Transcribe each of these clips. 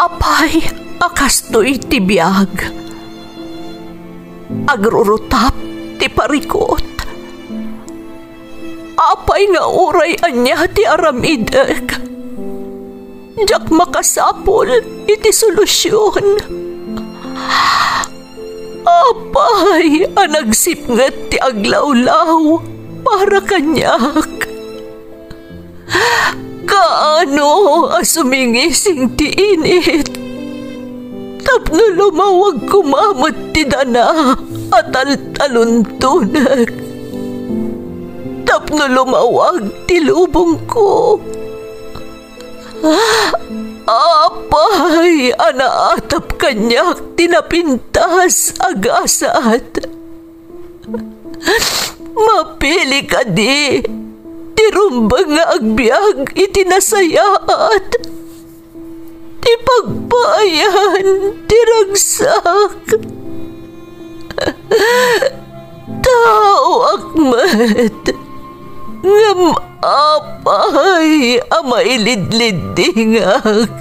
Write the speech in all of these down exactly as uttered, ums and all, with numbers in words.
Apay a kastoy ti biag? Agrurutap ti parikut. Apay nga uray ania ti aramidek, diak makasapul iti solusion. Apay a nagsipnget ti aglawlaw para kaniak? Kaano a sumingising ti init tapno lumawag koma met ti dana a taltaluntonek, tapno lumawag ti lubongko? Apay a naatap kaniak ti napintas a gasat? Mapili kadi ti rumbeng nga agbiag iti nasayaat, ti pagpaayan ti ragsak? Taoak met, ngem apay a mailidliddingak?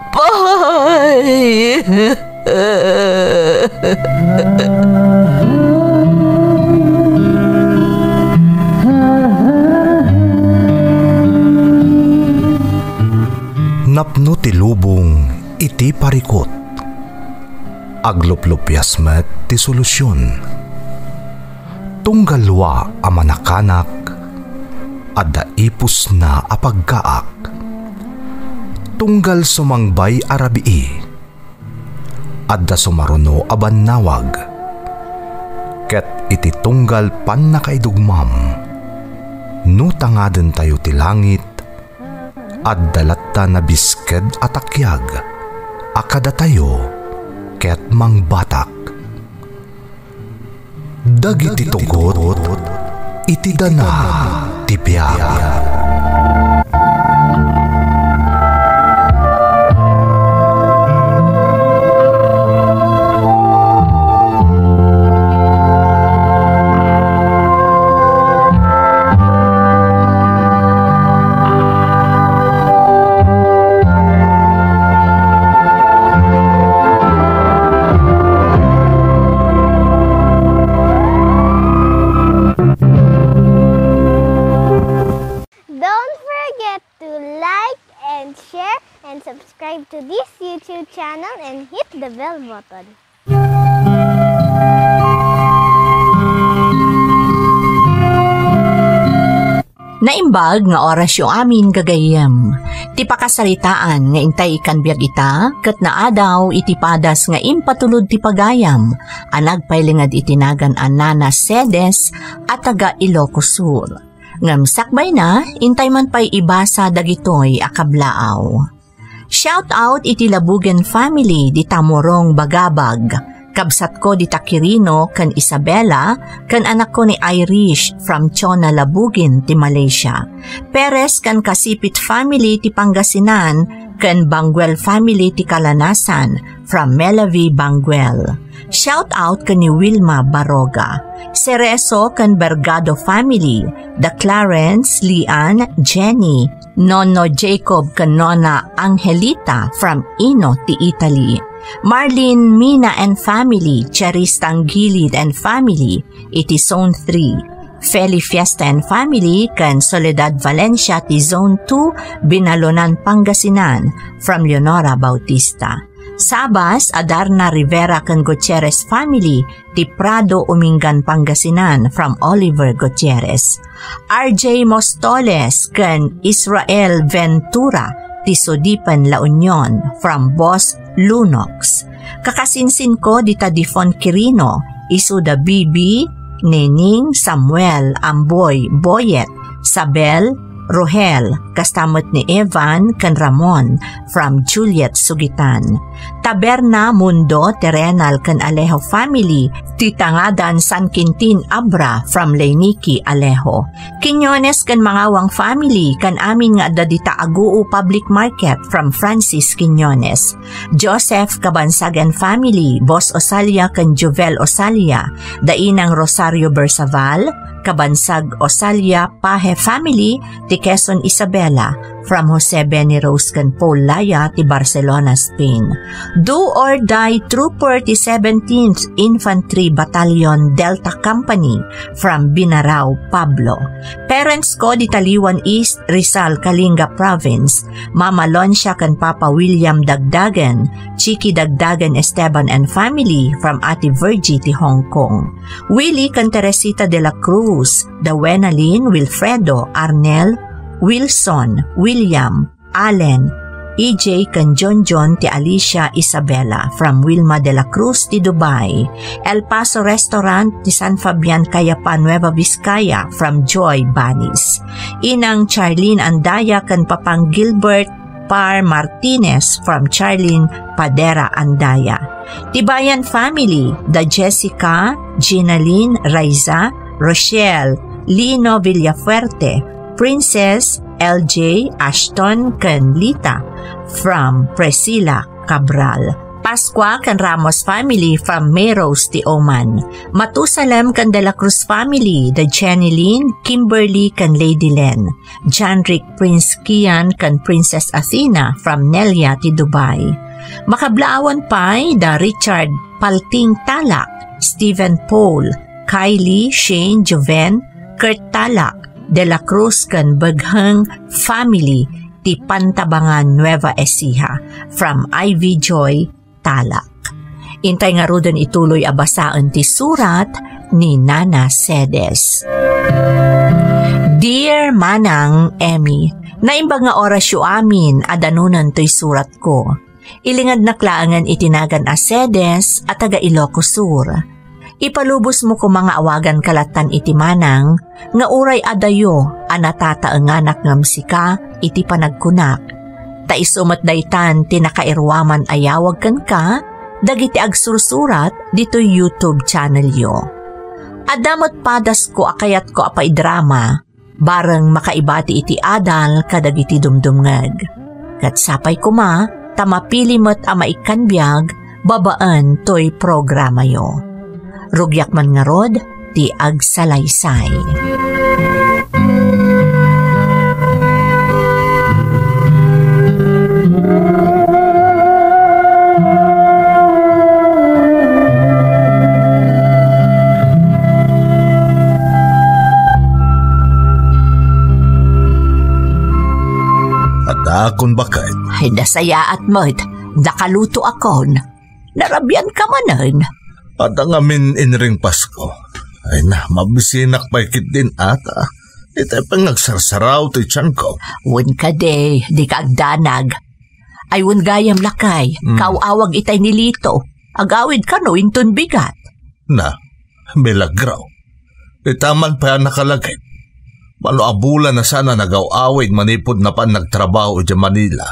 Apay! Napno ti lubong iti parikut. Agluplupias met ti solusion. Tunggal wa a manakanak, adda ipusna a pagkaak. Tunggal sumangbay a rabii, adda sumaruno a bannawag. Ket iti tunggal pannakaidugmam, no tangadentayo ti langit, adda latta nabisked a takiag a kadatayo ket mangbatak. Dagiti tugot iti dana ti biag. Don't forget to like and share and subscribe to this YouTube channel and hit the bell button. Naimbag nga orasyo amin, gagayyem. Ti pakasaritaan nga intay ikan biag ita, ket naadaw iti padas nga impatulod ti pagayam a nagpailinged iti nagan a Nana Cedes a taga Ilocos Sur. Ngem sakbayna, intay man pay ibasa dagitoy a kablaaw. Shout out iti Labugen family, di Tamorong Bagabag. Kabsatko di Takirino ken Isabela, ken anakko ni Irish from Chona, Labugen ti Malaysia. Perez ken Kasipit family ti Pangasinan, ken Banguel family ti Kalanasan from Melavi Banguel. Shout out ken ni Wilma Baroga. Cerezo ken Bergado family, da Clarence, Lian, Jenny, Nono Jacob ken Nona Angelita from Ino ti Italy. Marlene, Mina and family, Charis Tangilid and family, iti Zone three. Feli Fiesta and family ken Soledad Valencia ti Zone two, Binalonan, Pangasinan, from Leonora Bautista. Sabas, a Darna Rivera ken Gutierrez family ti Prado, Umingan, Pangasinan, from Oliver Gutierrez. R J Mostoles ken Israel Ventura ti Sudipan, La Union, from Boss Lunox. Kakasinsinko dita Difon Quirino, isu da Bibi, Nening, Samuel, Amboy, Boyet, Sabel, Rohel, kasta met ni Evan ken Ramon from Juliet Sugitan. Taberna Mundo, Terenal ken Alejo family ti Tangadan, San Quintin, Abra from Leynicki, Alejo. Quiñones ken Mangawang family ken amin nga adda dita Agoo Public Market from Francis Quiñones. Joseph Kabansag and family, Boss Osalia ken Jovel Osalia, da Inang Rosario Bersaval, Kabansag Osalia Paje family ti Quezon, Isabela, from Jose Benny Rose ken Paul Laya ti Barcelona, Spain. Do or Die Trooper ti seventeenth Infantry Battalion, Delta Company, from Binarao, Pablo. Parents ko di Taliwan East, Rizal, Kalinga Province. Mama Loncia ken Papa William Dagdagan, Chiki Dagdagan Esteban and family from Ate Virgie ti Hong Kong. Willie ken Teresita de la Cruz, Dawena Lynn, Wilfredo, Arnel, Wilson, William, Allen, E J ken John John ti Alicia Isabela from Wilma de la Cruz ti Dubai. El Paso Restaurant ti San Fabian Cayapa, Nueva Vizcaya from Joy Banis. Inang Charlene Andaya ken Papang Gilbert Par Martinez from Charlene Padera Andaya. Tibayan family, da Jessica, Ginaline, Raiza, Rochelle, Lino Villafuerte, Princess, L J, Ashton, ken Lita, from Priscilla Cabral. Pascua ken Ramos family from Meros ti Oman. Matusalem ken De La Cruz family, da Jenny Lynn, Kimberly, ken Lady Len. Janrick Prince Kian ken Princess Athena from Nelia ti Dubai. Makablaawan pay da Richard Palting Talak, Stephen Paul, Kylie, Shane, Joven, Kurt Talak, De La Cruz ken Begheng family ti Pantabangan, Nueva Ecija, from Ivy Joy Talak. Intay ngaruden ituloy a basaen ti surat ni Nana Cedes. Dear Manang Emmy, naimbag nga orasyo amin a danunen toy suratko. Ilingednak laengen iti nagan a Cedes a taga Ilocos Sur. Ipalubosmo koma nga awaganka lattan iti manang nga uray adayo a natataenganak ngem sika iti panagkunak. Ta isu met daytan ti nakairuaman a yawag kenka dagiti agsursurat ditoy YouTube channelyo. Adda met padasko a kayatko a paidrama, bareng makaibati iti adal kadagiti dumdumngeg. Ket sapay koma ta mapili met a maikkan biag babaen toy programayo. Rugiak man ngarud ti agsalaysay. Adda akon baket. Ay, nasayaat met. Nakaluto akon. Narabian ka manen. Adda ngamin inring Pasko. Ay na, mabisinak pay ketdin ata. Itay pay nga agsarsaraw ti tianko. Wen kadi, dika agdanag. Ay wen gayam lakay, Hmm. kaaw-awag itay ni Lito. Agawid kano inton bigat. Na, milagro. Ita man pay a nakalagip. Mano a bulan a saan a nagaw-awid manipud napan nagtrabaho idiay Manila.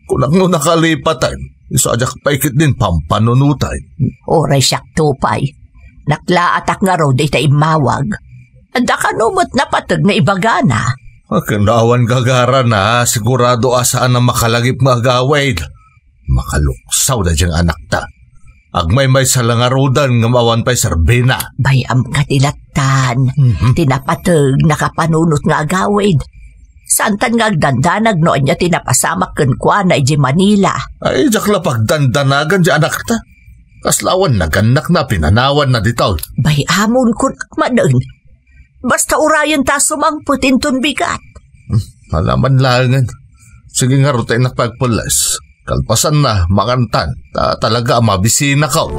Kunak no nakalipatan, isu a diak pay ketdin pampanunotan. Uray siak to pay. Naklaatak ngarud ita immawag. Adda kano met napateg nga ibagana? Akin awan gagarana, sigurado a saan a makalagip nga agawid. Makaluksaw daydiay nga anakta. Agmaymaysa la ngaruden ngem awan pay serbina. Bay-am ka ti lattan. Mhm. Ti napateg, nakapanunot nga agawid. Saantan nga agdandanag no ania ti napasamak kenkuana idiay Manila. Ay, diak la pagdandanagan diay anakta. Kasla awan nagannakna, pinanawanna ditoy. Bay-amon kunak manen. Basta urayen ta sumangpet inton bigat. Hmm, alaman laengen. Sige ngarud ta innak pagpules. Kalpasanna, mangantan. Ta talaga a mabisinakon.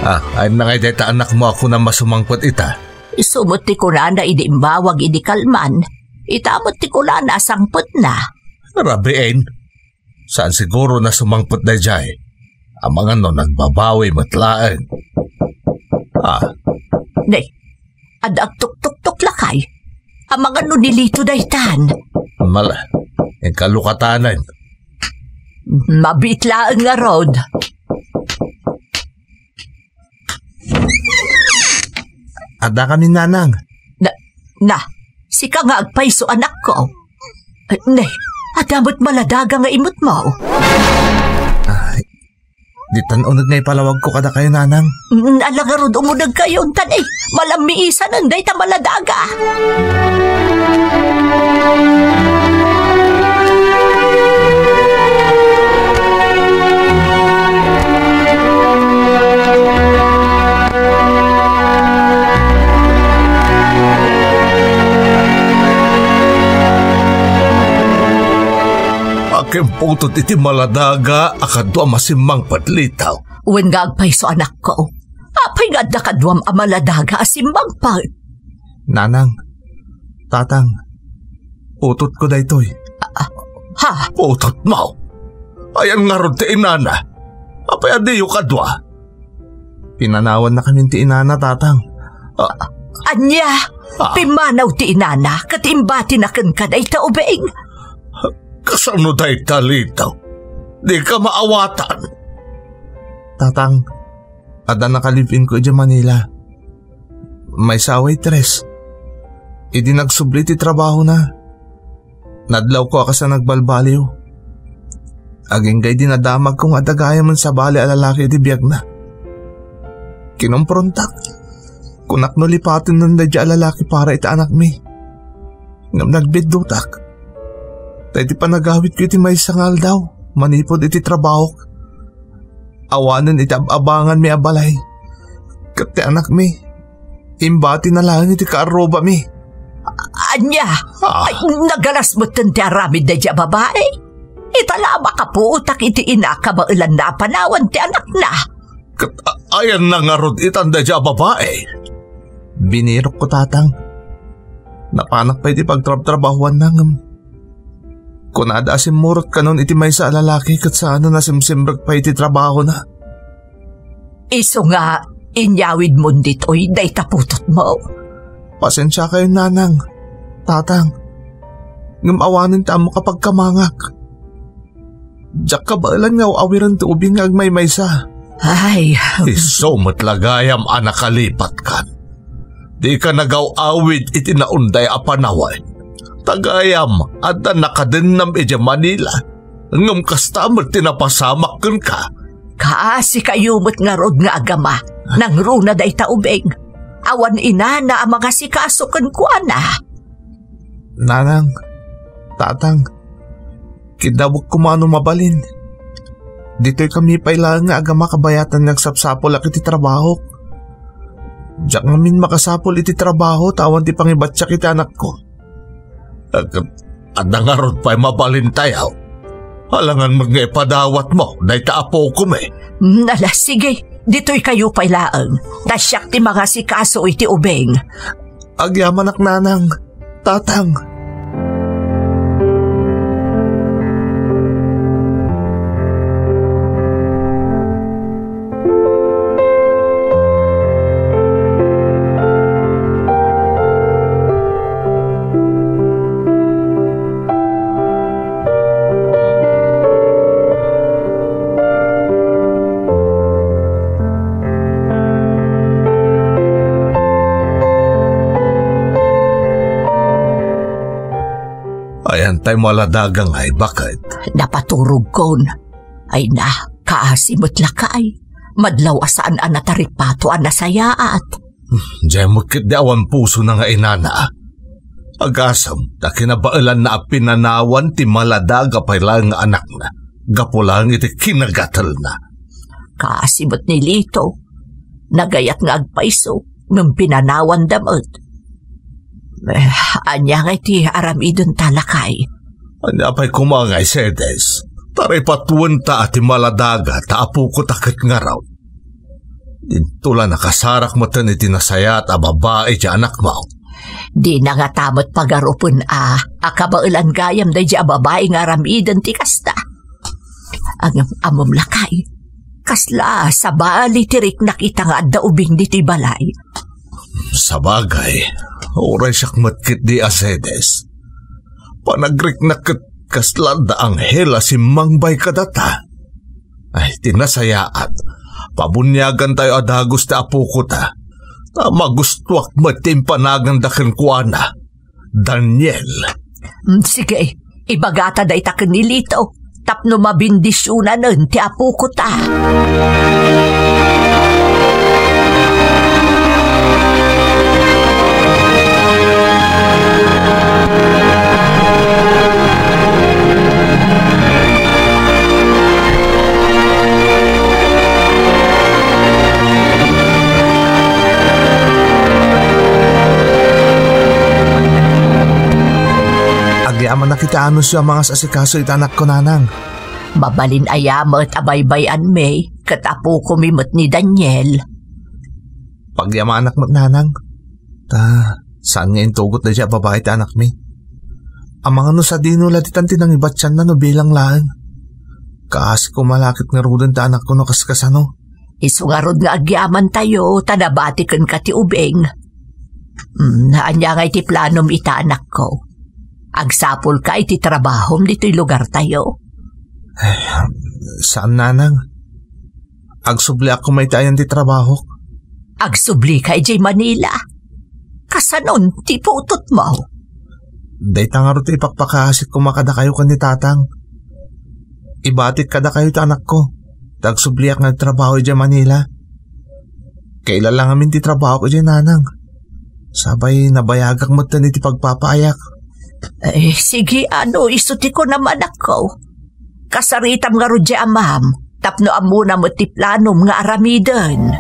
Ah, ay na ngay dayta anakmo a kuna masumangpet ita. Isu met ti kunana idi immawag idi kalman. Ita met ti kunana a sangpetna. Rabiin. Saan siguro na sumangpet daydiay? Amangan no nagbabawi met laeng. Ah. Ne, adda agtuktuktok lakay. Amangan no ni Lito daytan. Mala, inkalukatanen. Mabiit laeng ngarud. Addakami, Nanang. Na, na, sika nga agpayso, anakko. Ne, adda met maladaga nga imutmo. Ay, ditan uneg nga ipalawagko kadakayo, Nanang. Mm, ala ngarud, umunegkayo, tan, eh, malammiisanen dayta maladaga. Akimputot iti maladaga a kaduam a simmangpet, Lito. Wen nga agpayso, anakko. Apay nga adda kaduam a maladaga a simmangpet? Nanang, Tatang, utotko daytoy. Ah, ha? Utotmo? Ayan ngarud ti inana? Apay a diyo kadua? Pinanawannakamin ti inana, Tatang. Ah. Ania? Ah. Pimmanaw ti inana ket imbatina kenka dayta ubing? Kasano dayta, Lito? Dika maawatan. Tatang, adda nakalive-in ko idiay Manila. Maysa a waitress. Idi nagsubli ti trabahona, nadlawko a kas a nagbalbaliw. Agingga idi nadamagko nga adda gayamen sabali a lalaki iti biagna. Kinomprontak. Kunak no lipatennan daydiay a lalaki para iti anakmi. Ngem nagbiddutak. Ta iti panagawidko iti maysa nga aldaw, manipud iti trabahok, awanen iti ab-abanganmi a balay. Ket ti anakmi, imbatina laeng iti kaarrubami. Ania? Ah. Ay, nagalas metten ti aramid daydiay a babai? Ita la a makapuotak iti ina a kabaelanna a panawan ti anakna. Ket a-, ayanna ngarud itan daydiay a babai? Binirokko, Tatang. Napanak pay iti pagtrabtrabahuanna ngem kunada a simmurot kanon iti maysa a lalaki ket saanen a simsimrek pay iti trabahona. Isu nga inyawidmon ditoy dayta putotmo? Pasensiakayon, Nanang, Tatang, ngem awanen ti ammok a pagkamangak. Diak kabaelan nga aw-awiren ti ubing nga agmaymaysa. Ay. Isu met la gayam a nakalipatkan. Dika nagaw-awid iti naunday a panawen. Ta gayam, adda nakadennam idiay Manila. Ngem kasta met ti napasamak kenka. Kaasikayo met ngarud nga agama. Nangruna dayta ubing. Awan inana a mangasikaso kenkuana. Nanang, Tatang, kidawek koma no mabalin. Ditoykami pay laeng nga agama kabayatan nga agsapsapulak iti trabahok. Diak ngamin makasapul iti trabaho ta awan ti pangibatiak iti anakko. Ket adda ngarud pay mabalintayo. Alangan met nga ipadawatmo dayta apokomi. Nala, sige, ditoykayo pay laeng. Ta siak ti mangasikaso iti ubing. Agyamanak, Nanang, Tatang. Ayan tay maladaga ngay, baket? Napaturogkon. Ay na, kaasi met lakay. Madlaw a saan a nataripato a nasayaat. Diay met ketdi awan pusona nga inana. Agasem ta kinabaelanna a pinanawan ti maladaga pay laeng nga anakna gapu laeng iti kinagatelna. Kaasi met ni Lito, nagayat nga agpayso ngem pinanawanda met. Eh, ania ngay ti aramidenta, lakay? Ania pay koma ngay, Sedes? Taripatuenta a ti maladaga ta apokota ket ngarud. Dinto la nakasarak metten iti nasayaat a babai ti anakmo. Dina ngata met pagarupen a, a kabaelan gayam daydiay a babai nga aramiden ti kasta. Ngem ammom lakay, kasla sabali ti riknak ita nga adda ubing ditoy balay. Sabagay, uray siak met ketdi a Sedes. Panagriknak ket kasla adda anghel a simmangbay kadata. Ay, ti nasayaat, pabuniagantayo a dagus ti apokota. Ta magustuak met ti impanaganda kenkuana, Daniel. Mm, sige, ibagata dayta ken ni Lito tapno mabindisionanen ti apokota. Agyamanak iti anusyo a mangas-asikaso iti anakko, nanang. Mabalin aya met a baybay-anmi ket apokomi met ni Daniel? Pagyamanak met, nanang. Ta, saan nga intugot daydiay a babai ti anakmi? Amangan no sadino la ditan ti nangibatianna no bilang laeng. Kaasi koma la ket ngaruden ti anakko no kaskasano. Isu ngarud nga agyamantayo ta nabati kenka ti ubing. Mm, ania ngay ti planom ita, anakko? Agsapulka iti trabahom ditoy lugartayo? Eh, saan, nanang. Agsubliak koma iti ayan ti trabahok. Agsublika idiay Manila? Kasanon ti putotmo? Dayta ngarud ti ipakpakaasik koma kadakayo ken ni tatang. Ibatik kadakayo ti anakko, ta agsubliak nga agtrabaho idiay Manila. Kaila la ngamin ti trabahok idiay, nanang. Sabay nabayagak metten iti pagpapaayak. Eh, sige, no isu ti kunam, anakko. Kasaritam ngarud diay amam, tapno ammona met ti planom nga aramiden.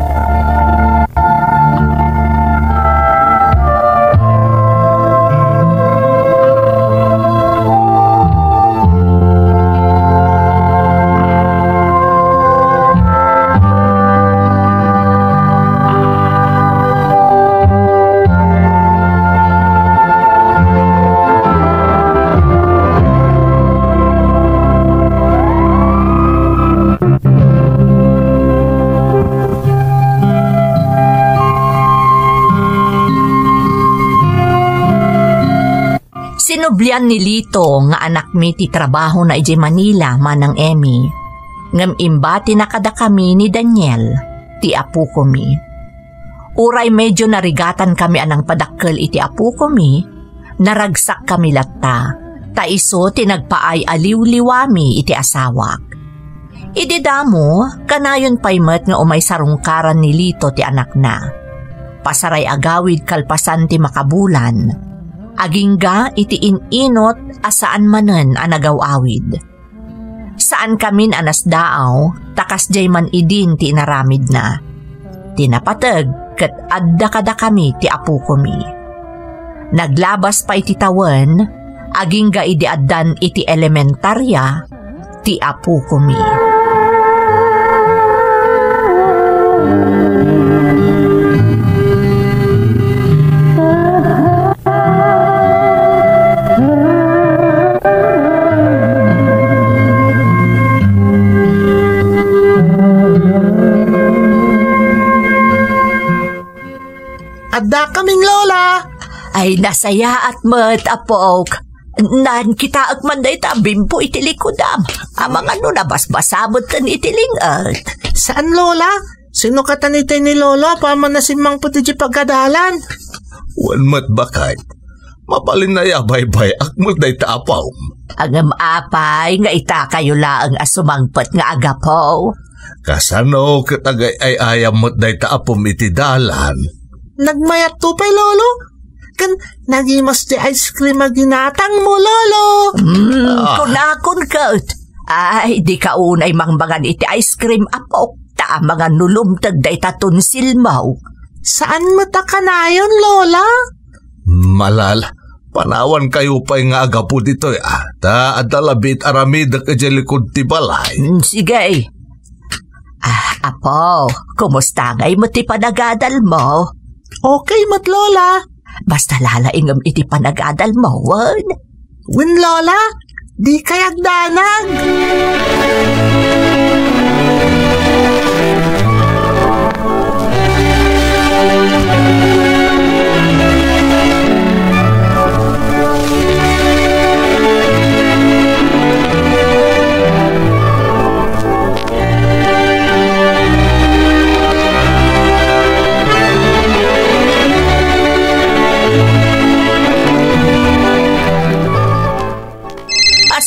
Sinublian ni Lito nga anakmi ti trabahona idiay Manila, Manang Emmy. Ngem imbatina kadakami ni Daniel, ti apokomi. Uray medio narigatankami a nangpadakkel iti apokomi, naragsakkami latta, ta isu ti nagpaay a liwliwami iti asawak. Idi damo, kanayon pay met nga umay sarungkaran ni Lito ti anakna. Pasaray agawid kalpasan ti makabulan. Agingga iti in-inot a saan manen a nagaw-awid. Saankamin a nasdaaw, ta kasdiay man idin ti inaramidna. Ti napateg ket adda kadakami ti apokomi. Naglabas pay ti tawen, agingga idi addan iti elementaria ti apokomi. Adda kaming, Lola! Ay, nasayaat met, apok. Naan kitaek man dayta a bimpo iti likudam. Amangan no nabasbasa met ken iti ling-et. Saan, Lola? Sino katan itay ni Lolo apaman a simmangpet idiay pagadalan? Wen met, baket. Mabalin aya a baybay-ak met dayta apom? Ngem apay nga itakayo laeng a sumangpet nga agapo? Kasano ket agay-ay-ayam met dayta apom iti dalan? Nagmayatto pay, Lolo. Ken nagimas ti ice cream a ginatangmo, Lolo. Mm, ah. Kunakon ket. Ay, dika unay mangmangan iti ice cream, apok, ta amangan no lumteg dayta tonsilmo. Saan met a kanayon, Lola? Malal, panawankayo pay nga agapo ditoy, ah. Ta adda labi ti aramidek idiay likud ti balay. Mm, sige. Ah, apo, kumusta ngay met ti panagadalmo? Okay met, Lola. Basta lalaingem iti panagadalmo, wen? Wen, Lola, dikay agdanag.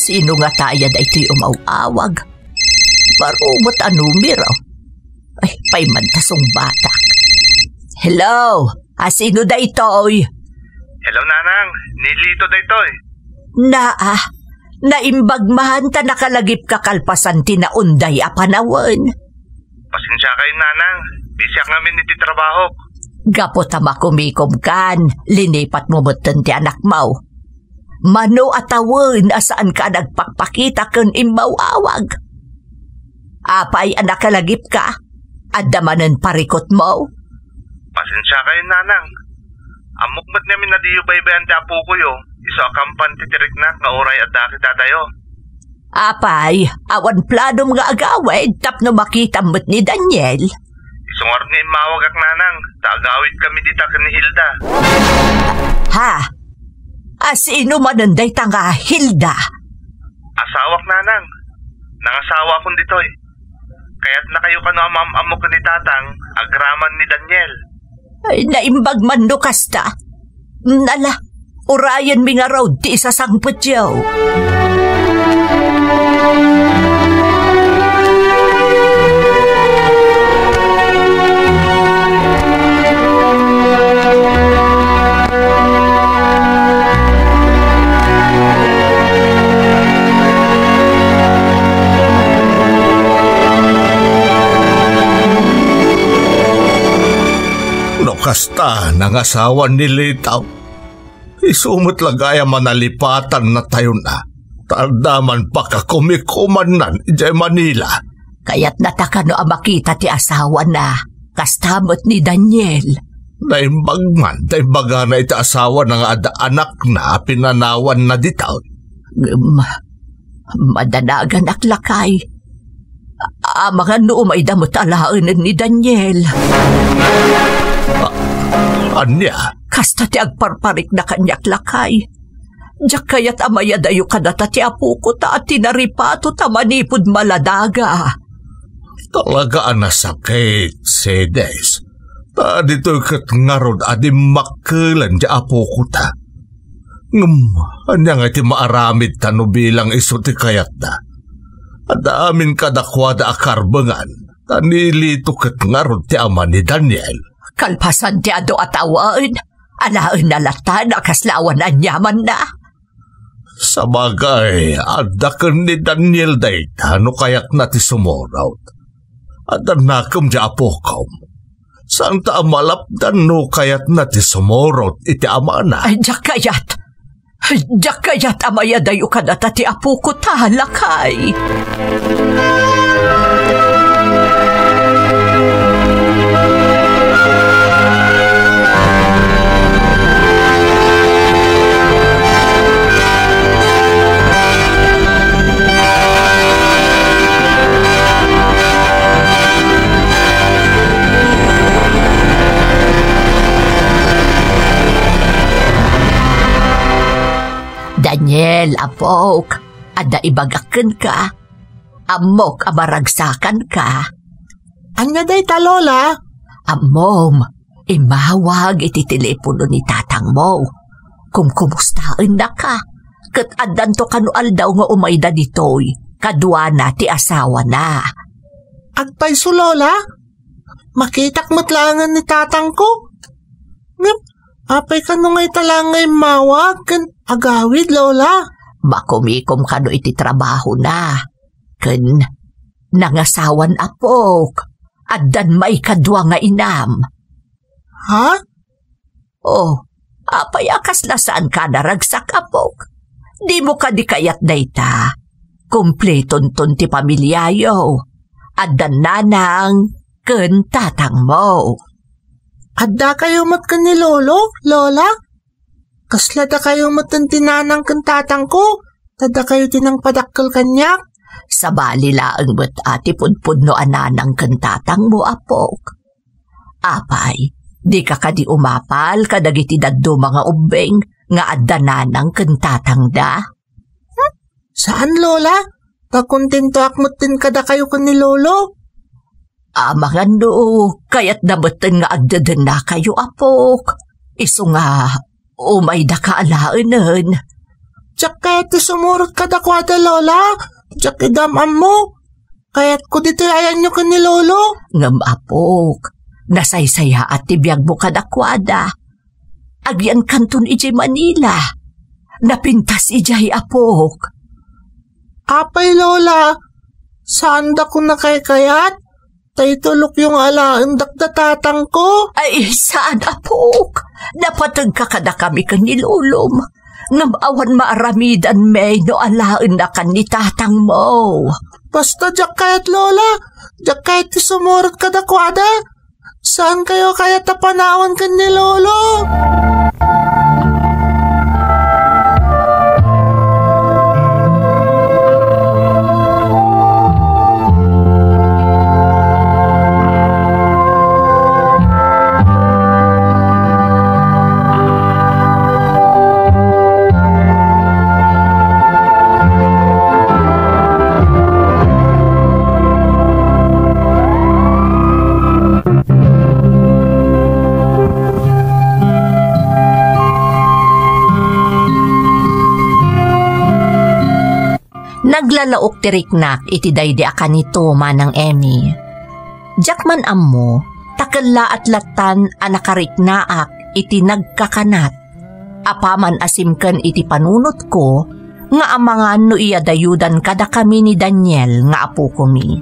Sino ngata aya daytoy umaw-awag? Baro met a numero. Ay, pay man ta sungbatak. Hello? A, sino daytoy? Hello, Nanang. Ni Lito daytoy. Naa, naimbag man ta nakalagipka kalpasan ti naunday a panawen. Pasensiakayo, Nanang. Bisiak ngamin iti trabahok. Gapu ta makumikomkan, linipatmo metten ti anakmo. Mano a tawen a saanka a nagpakpakita ken immaw-awag? Apay a nakalagipka? Adda manen parikutmo? Pasensiakayo, Nanang. Ammok met ngamin a diyo baybay-an ti apokoyo, isu a kampan ti tiriknak nga uray adda kadatayo. Apay, awan planom nga agawid tapno makitam met ni Daniel? Isu ngarud nga immawagak, Nanang, ta agawidkami dita ken ni Hilda. Ha? A, sino manen dayta nga Hilda? Asawak, Nanang. Nangasawakon ditoy. Kayatnakayo kano a maam-ammo ken ni Tatang agraman ni Daniel. Ay, naimbag man no kasta. Ala, urayenmi ngarud ti isasangpetyo. No kasta, nangasawa ni Lito. Isu met la gayam a nalipatanna tayona. Ta adda man pakakumikumannan idiay Manila. Kayatnata kano a makita ti asawana, kasta met ni Daniel. Naimbag man ta imbagana iti asawana nga adda anakna a pinanawanna dita. Ngem, madanaganak, lakay. A-, amangan no umayda met alaenen ni Daniel. A-, ania? Kasta ti agparparikna kaniak, lakay. Diak kayat a mayadayo kadata ti apokota a tinaripato ta manipud maladaga. Talaga a nasakit, Cedes. Ta ditoy ket ngarud a dimmakkelen ti apokota. Ngem, ania nga iti maaramidta no bilang isu ti kayatda? Adda amin kadakuada a karbengan, ta ni Lito ket ngarud ti ama ni Daniel. Kalpasan ti adu a tawen, alaenna latta no kasla awan aniamanna. Sabagay, adda ken ni Daniel dayta no kayatna ti sumurot. Adda nakem ti apokom. Saanta a malapdan no kayatna ti sumurot iti amana. Ay, diak kayat. Ay, diak kayat a mayadayo kadata ti apokota, lakay. Daniel, apok, adda ibagak kenka. Ammok a maragsakanka. Ania dayta, Lola? Ammom, immawag iti telepono ni tatangmo. Kumkumustaennaka. Ket addanto kano aldaw nga umayda ditoy, kaduana ti asawana. Agpayso, Lola? Makitak met laengen ni tatangko. Ngem, apay kano nga ita laeng nga immawag ken agawid, Lola? Makumikom kano iti trabahona. Ken nangasawan, apok. Addan maikadua nga inam. Ha? Oh, apay a kasla saanka a naragsak, apok? Dimo kadi kayat dayta? Kumpletonton ti pamiliayo. Addan nanang ken tatangmo. Addakayo met ken ni Lolo, Lola? Kasla dakayo met ti nanang ken tatangko, ta dakayo ti nangpadakkel kaniak. Sabali laeng met a ti pudpudno a nanang ken tatangmo, apok. Apay, dika kadi umapal kadagiti dadduma nga ubbing nga adda nanang ken tatangda? Hmm? Saan, Lola? Ta kontentoak metten kadakayo ken ni Lolo. Amangan no kayatda metten nga agdedennakayo, apok. Isu nga umaydaka alaenen. Diak kayat ti sumurot kadakuada, Lola. Diak idi am-ammo. Kayatko ditoy ayanyo ken ni Lolo. Ngem, apok, nasaysayaat ti biagmo kadakuada. Agyankanton idiay Manila. Napintas idiay, apok. Apay, Lola, saandakon a kaykayat? Tay tulokyo nga alaendak da tatangko? Ay, saan, apok. Napateg ka kadakami ken ni lolom. Ngem awan maaramidanmi no alaennakan ni tatangmo. Basta diak kayat, Lola. Diak kayat ti sumurot kadakuada. Saankayo kayat a panawan ken ni Lolo? Naglalaok ti riknak iti daydi a kanito, Manang Emmy. Diak man ammo, ta kellaat lattan a nakariknaak iti nagkakanat. Apaman a simken iti panunotko nga amangan no iyadayudan kadakami ni Daniel nga apokomi.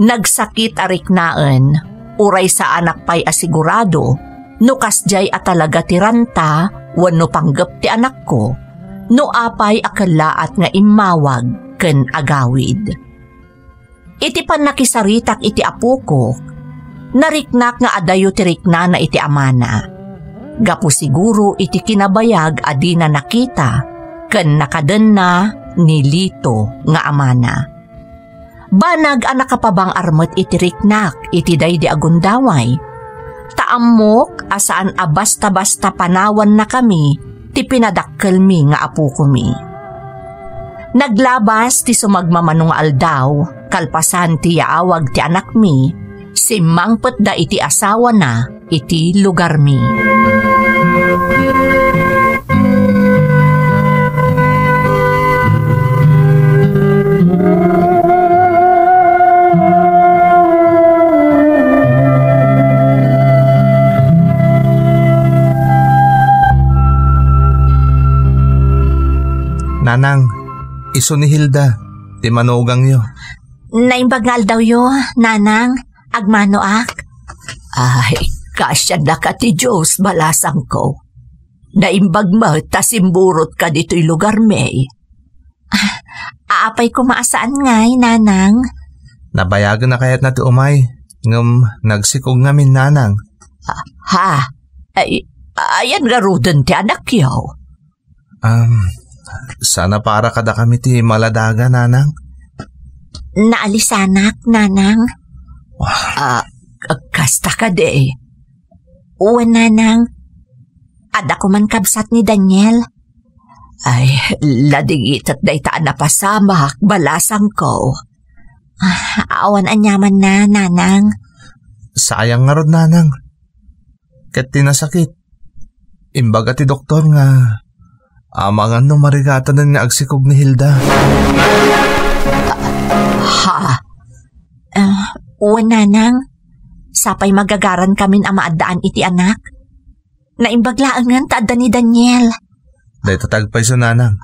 Nagsakit a riknaen, uray saanak pay a sigurado no kasdiay a talaga ti ranta wenno panggep ti anakko, no apay a kellaat nga immawag ken agawid. Iti pannakisaritak iti apoko, nariknak nga adayo ti riknana iti amana. Gapu siguro iti kinabayag a dina nakita ken nakadenna ni Lito nga amana. Banag a nakapabang-ar met iti riknak iti daydi a gundaway. Ta ammok a saan a basta-basta panawannakami ti pinadakkelmi nga apokomi. Naglabas ti sumagmamano nga aldaw, kalpasan ti yaawag ti anakmi, simmangpetda iti asawana iti lugarmi. Nanang, isu ni Hilda, ti manugangyo. Naimbag nga aldawyo, Nanang. Agmanoak. Ay, kasiannaka ti Dios, balasangko. Naimbag met ta simburotka ditoy lugarmi. Ah, apay koma a saan ngay, Nanang? Nabayagen a kayatna ti umay, ngem nagsikog ngamin, Nanang. Ah, ha? Ay, ayan ngaruden ti anakyo? Um, sana para kadakami ti maladaga, Nanang. Naalisanak, Nanang. Ah, kasta kadi. Wen, Nanang. Adda koman kabsat ni Daniel. Ay, ladingitek dayta a napasamak, balasangko. Ah, awan aniamanna, Nanang. Sayang ngarud, Nanang. Ket ti nasakit, imbaga ti doktor nga amangan no marigatanen nga agsikog ni Hilda. Ha? Ah, wen, Nanang. Sapay magagarankamin a maaddaan iti anak. Naimbag laengen ta adda ni Daniel. Dayta ti agpayso, Nanang.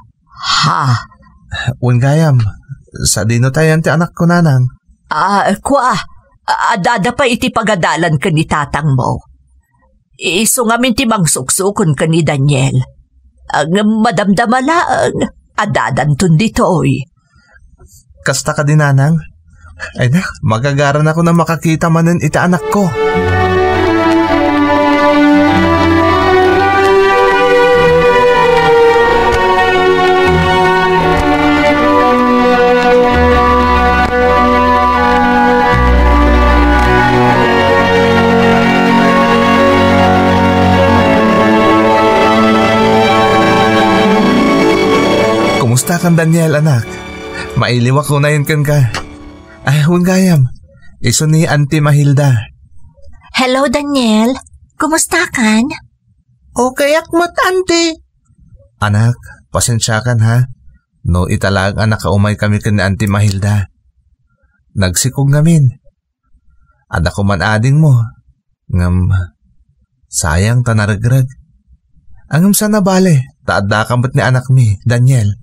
Ha? Wen gayam, sadino ti ayan ti anakko, Nanang? Ah, kua, adda pay iti pagadalan ken ni tatangmo. Isu ngamin ti mangsuksukon ken ni Daniel. Ah, ngem madamdama laeng, addadanton ditoy. Kasta kadi, Nanang? Ay na, magagaranakon a makakita manen iti anakko. Kumustakan, Daniel, anak? Mailiwak unayen kenka. Ay, wen gayam. Isu ni Auntie Mahilda. Hello, Daniel. Kumustakan? Okay ak met, Auntie. Anak, Pasensiakan, ha? No ita laeng a nakaumaykami ken ni Auntie Mahilda. Nagsikog ngamin. Adda koman adingmo. Ngem, sayang ta naregreg. Ngem saan a bale, ta addaka met ni anakmi, Daniel.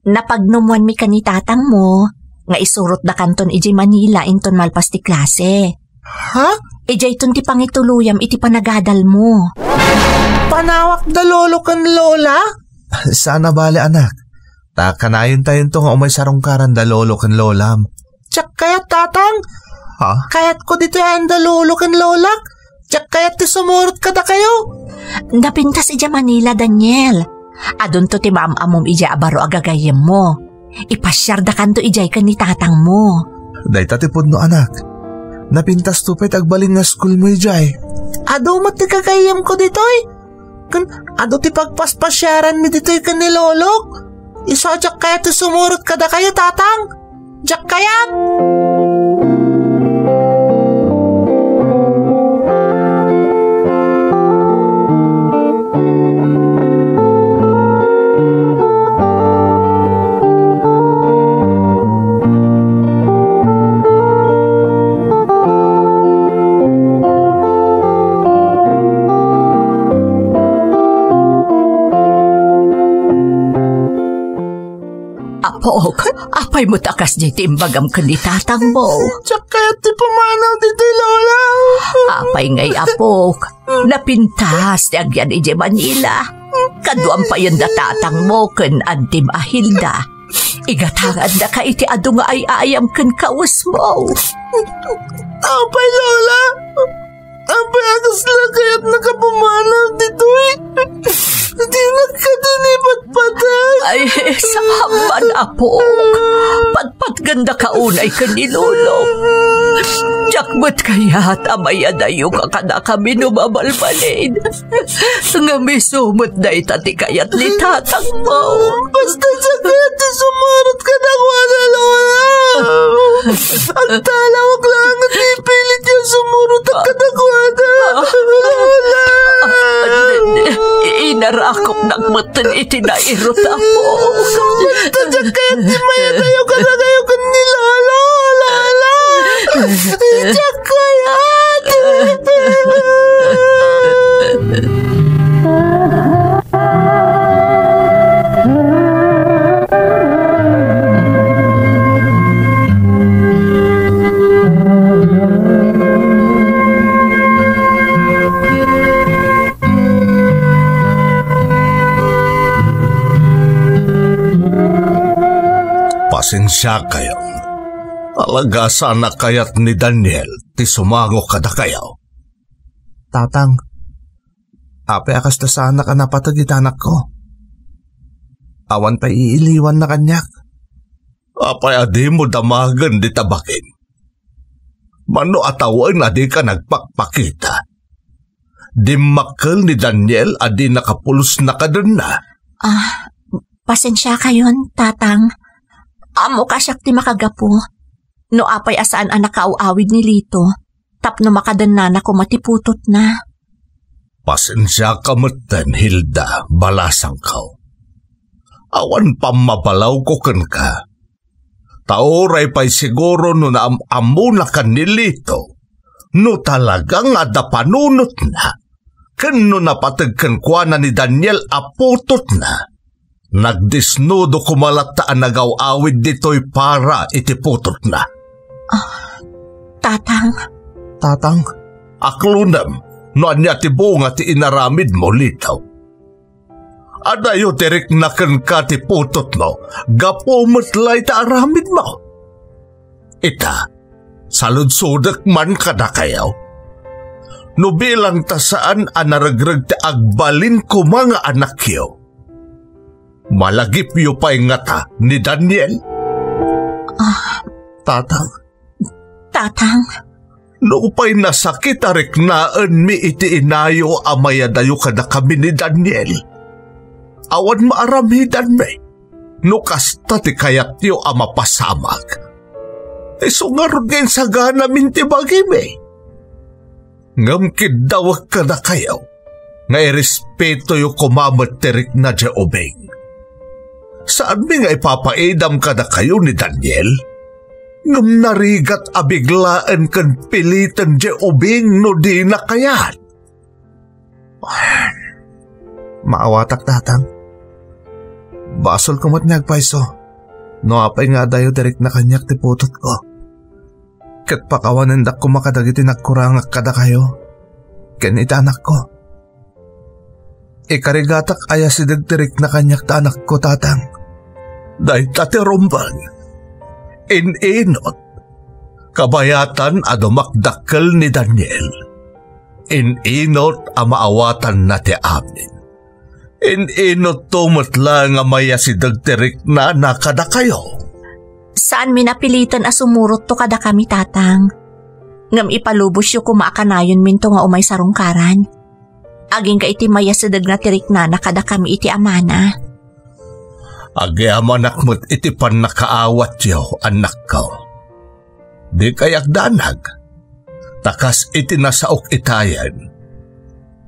Napagnumoanmi ken ni tatangmo nga isurotdakanton idiay Manila inton malpas ti klase. Ha? Idiayton ti pangituluyam iti panagadalmo. Panawak da lolo ken lola? Saan a bale, anak. Ta kanayontayon to nga umay sarungkaran da lolo ken lolam. Diak kayat, tatang. Ha? Kayatko ditoy ayan da lolo ken lolak. Diak kayat ti sumurot kadakayo. Napintas idiay Manila, Daniel. Adunto ti maam-ammom idiay a baro a gagayyemmo. Ipasiardakanto idiay ken ni tatangmo. Dayta ti pudno, anak. Napintasto pay ti agbalin nga schoolmo idiay. Adu met ti gagayyemko ditoy. Ken adu ti pagpaspasiaranmi ditoy ken ni lolok. Isu a diak kayat ti sumurot kadakayo, tatang. Diak kayat. Apok, apay met a kasdiay ti imbagam ken ni tatangmo? Diak kayat ti pumanaw ditoy, Lola. Apay ngay, apok? Napintas ti agyan idiay Manila. Kaduam payen da tatangmo ken Auntie Hilda. Igatangandaka iti adu nga ay-ayam ken kawesmo. Apay, Lola? Apay a kasla kayatnaka pumanaw ditoy? Dinak kadi ni patpatay. Ay, saan man, apok. Patpatgandaka unay ken ni lolok. Diak met kayat a mayadayoka kadakami no mabalbalin. Ngem isu met dayta ti kayat ni tatangmo. Basta diak kayat ti sumurot kadakuada, Lola. Agtalawak laeng ti ipilit a sumurot kadakuada, Lola. Inarakopnak metten iti nairut, apok. Basta diak kayat ti mayadayo kadakayo ken ni Lolo, Lola. Diak kayat. Pasensiakayo. Talaga saan a kayat ni Daniel ti sumango kadakayo. Tatang, apay a kasta saanak a napateg iti anakko? Awan pay iiliwanna kaniak. Apay a dimo damagen dita bagim? Mano a tawen a dika nagpakpakita? Dimmakkel ni Daniel a di nakapulosna kadenna. Ah, pasensiakayon, Tatang. Ammok a siak ti makagapu. No apay a saan a nakaaw-awid ni Lito, tapno makadennana koma ti putotna. Pasensiaka metten, Hilda, balasangko. Awan pammabalawko kenka. Ta uray pay siguro no naam-ammonakan ni Lito, no talaga nga adda panunotna, ken no napateg kenkuana ni Daniel a putotna, nagdesnudo koma latta a nagaw-awid ditoy para iti putotna. Ah, Tatang. Tatang. Aklonem no ania ti bunga ti inaramidmo, Lito. Adayo ti rikna kenka ti putotmo, gapu met la ita aramidmo. Ita, saludsodek man kadakayo. No bilang ta saan a naregreg ti agbalin koma nga anakyo, malagipyo pay ngata ni Daniel? Ah. Tatang. Tatang. Nupay nasakit a riknaenmi iti inayo a mayadayo kadakami ni Daniel, awan maaramhidanmi no kasta ti kayatyo a mapasamak. Isu ngarud nga insaganamin ti bagimi. Ngem kiddawek kadakayo nga irespetoyo koma met ti rikna diay ubing. Saanmi nga ipapaidam kadakayo ni Daniel? Ngem narigat a biglaen ken piliten diay ubing no dina kayat. Maawatak, Tatang. Basolko met nga agpayso no apay nga adayo ti rikna kaniak ti putotko. Ket pakawanendak koma kadagiti nagkurangak kadakayo ken iti anakko. Ikarigatak a yasideg ti rikna kaniak ti anakko, Tatang. Dayta ti rumbeng. In-inut. Kabayatan a dumakdakkel ni Daniel. In-inut a maawatanna ti amin. In-inutto met laeng a mayasideg ti riknana kadakayo. Saanmi a piliten a sumurotto kadakami, Tatang. Ngem ipalubosyo koma a kanayonminto nga umay sarungkaran. Agingga iti mayasidegna ti riknana kadakami iti amana. Agyamanak met iti pannakaawatyo, annakko. Dikay agdanag, ta kas iti nasaok itayen,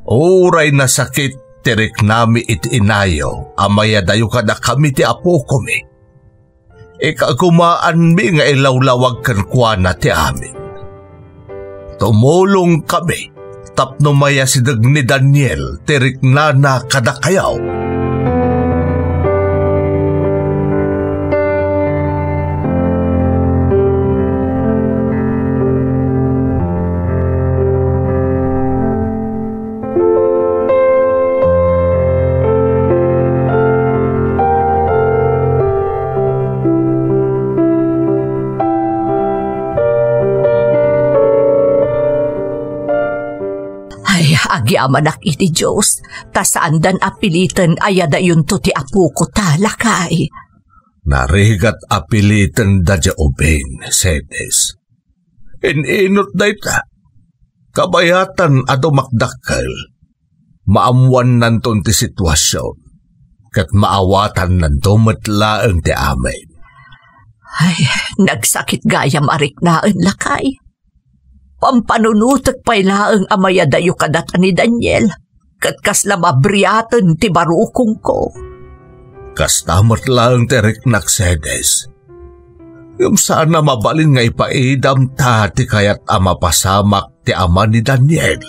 uray nasakit ti riknami iti inayo a mayadayo kadakami ti apokomi. Ikagumaanmi nga ilawlawag kenkuana ti amin. Tumulongkami tapno mayasideg ni Daniel ti riknana kadakayo. Ay, agyamanak iti Dios, ta saandan a piliten a yadayonto ti apokota, lakay. Narigat a pilitenda diay ubing, Cedes. In-inut dayta. Kabayatan a dumakdakkel. Maammuannanton ti situasion, ket maawatannanto met laeng ti amin. Ay, nagsakit gayam a riknaen, lakay. Pampanunotek pay laeng a mayadayo kadata ni Daniel, ket kasla mabriaten ti barukongko. Kasta met laeng ti riknak, Cedes. Ngem saan a mabalin nga ipaidamta ti kayat a mapasamak ti ama ni Daniel.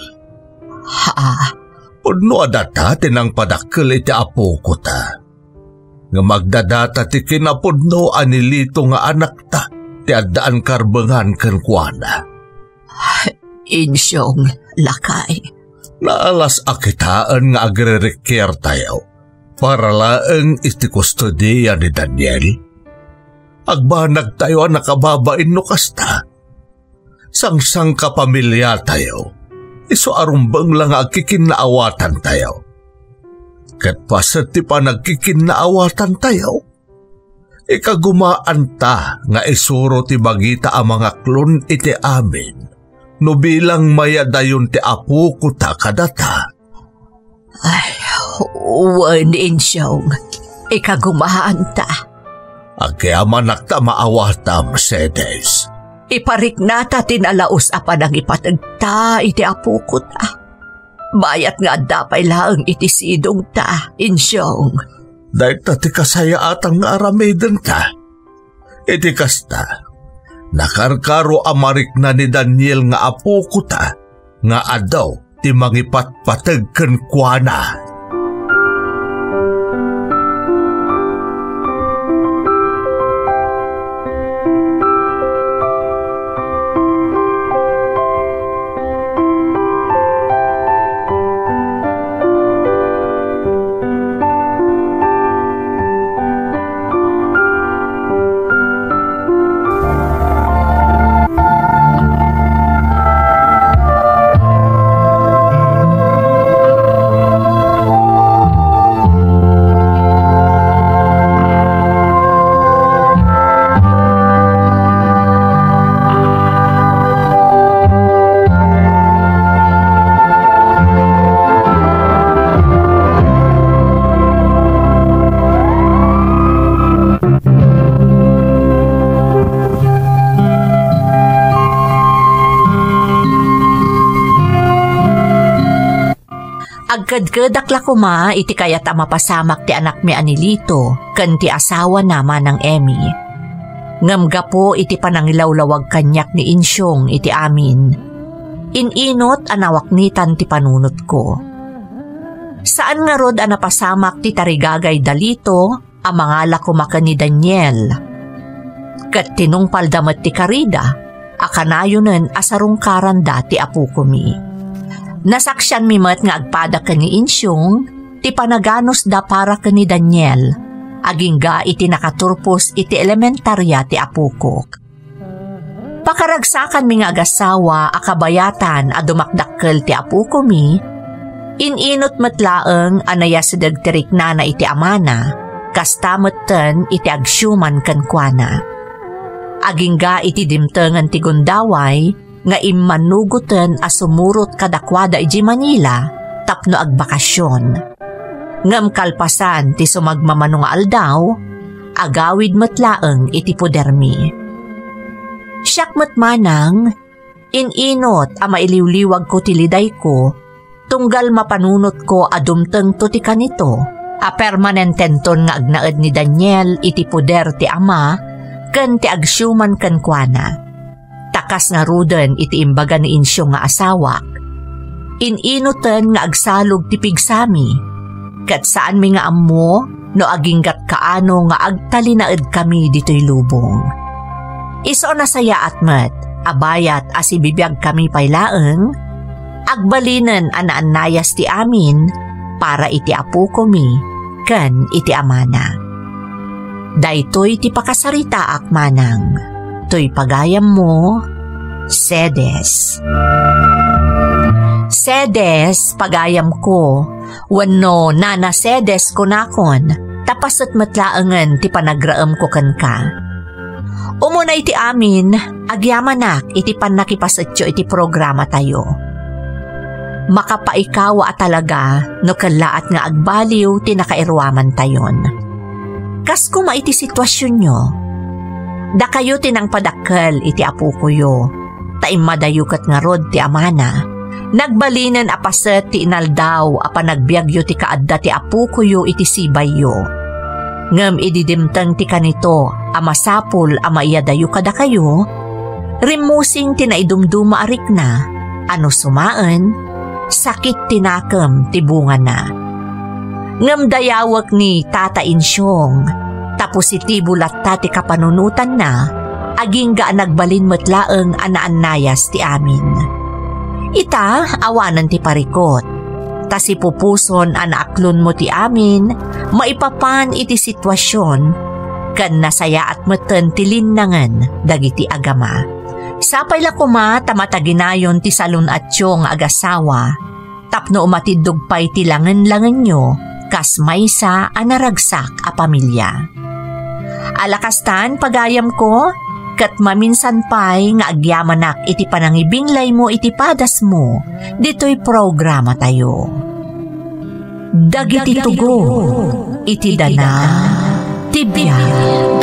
Haa, pudno a data ti nangpadakkel iti apokota. Ngem agdadata ti kinapudno a nilito nga anakta ti addaan karbengan kenkuana. Insyong, lakay. Naalas a kitaen nga agririkkiertayo para laeng iti kustodia ni Daniel. Agbanagtayo a nakababain no kasta. Sangsangkapamiliatayo, isu a rumbeng la nga agkikinnaawatantayo. Ket paset ti panagkikinnaawatantayo, ikagumaanta nga isuro ti bagita a mangaklon iti amin no bilang mayadayon ti apokota kadata. Ay, wen, Insyong, ikagumaanta. Agyamanak ta maawatam, Cedes. Ipariknata ti nalaus a panangipategta iti apokota. Bayat nga adda pay laeng iti sidongta, Insyong. Dayta ti kasayaatan nga aramidenta. Iti kasta, nakarkaro a marikna ni Daniel nga apokota nga adu ti mangipatpateg kenkuana. Agkedkedak la koma iti kayat a mapasamak ti anakmi a ni Lito ken ti asawana, Manang Emmy. Ngem gapu iti panangilawlawag kaniak ni Insyong iti amin, in-inot a nawaknitan ti panunotko. Saan ngarud a napasamak ti tarigagay da Lito a mangala koma ken ni Daniel. Ket tinungpalda met ti karida a kanayonen a sarungkaranda ti apokomi. Nasaksianmi met nga agpada ken ni Insyong ti panaganusda para ken ni Daniel, agingga iti nakaturpos iti elementaria ti apokok. Pakaragsakanmi nga agasawa a kabayatan a dumakdakkel ti apokomi, in-inot met laeng a nayasideg ti riknana iti amana, kasta metten iti agsiuman kenkuana. Agingga iti dimtengen ti gundaway nga immanugoten a sumurot kadakuada idiay Manila tapno agbakasion. Ngem kalpasan ti sumagmamano nga aldaw, agawid met laeng iti podermi. Siak met manang, in-inot a mailiwliwagko ti lidayko, tunggal mapanunotko a dumtengto ti kanito a permanententon nga agnaed ni Daniel iti poder ti ama ken ti agsiuman kenkuana. Ta kas ngaruden iti imbaga ni Insyong nga asawak, in-inoten nga agsalog ti pigsami, ket saanmi nga ammo no aginggat kaano nga agtalinaedkami ditoy lubong. Isu a nasayaat met a bayat a sibibiagkami pay laeng, agbalinen a naannayas ti amin para iti apokomi ken iti amana. Daytoy ti pakasaritaak manang. Toy pagayammo, Sedes. Sedes, pagayamko, wenno Nana Sedes kunakon, ta paset met laengen ti panagraemko kenka. Umuna iti amin, agyamanak iti pannakipasetyo iti programatayo. Makapaikawa a talaga no kellaat nga agbaliw ti nakairuamantayon. Kas koma iti situasionyo, dakayo ti nangpadakkel iti apokoyo, ta immadayo ket ngarud ti amana. Nagbalinen a paset ti inaldaw a panagbiagyo ti kaadda ti apokoyo iti sibayyo. Ngem idi dimteng ti kanito a masapul a maiyadayo kadakayo, rimmusing ti naidumduma a rikna a no sumaen, sakit ti nakem ti bungana. Ngem dayawek ni Tata Insyong, ta positibo latta ti kapanunotanna, agingga a nagbalin met laeng a naannayas ti amin. Ita, awanen ti parikut, ta sipupuson a naaklonmo ti amin maipapan iti situasion, ken nasayaat metten ti linnangen dagiti agama. Sapay la koma ta mataginayon ti salun-atyo nga agasawa, tapno umatiddog pay ti langen-langenyo kas maysa a naragsak a pamilia. Ala kastan, pagayamko, ket maminsan pay nga agyamanak iti panangibinglaymo iti padasmo ditoy programatayo. Dagiti tugo iti dana ti biag.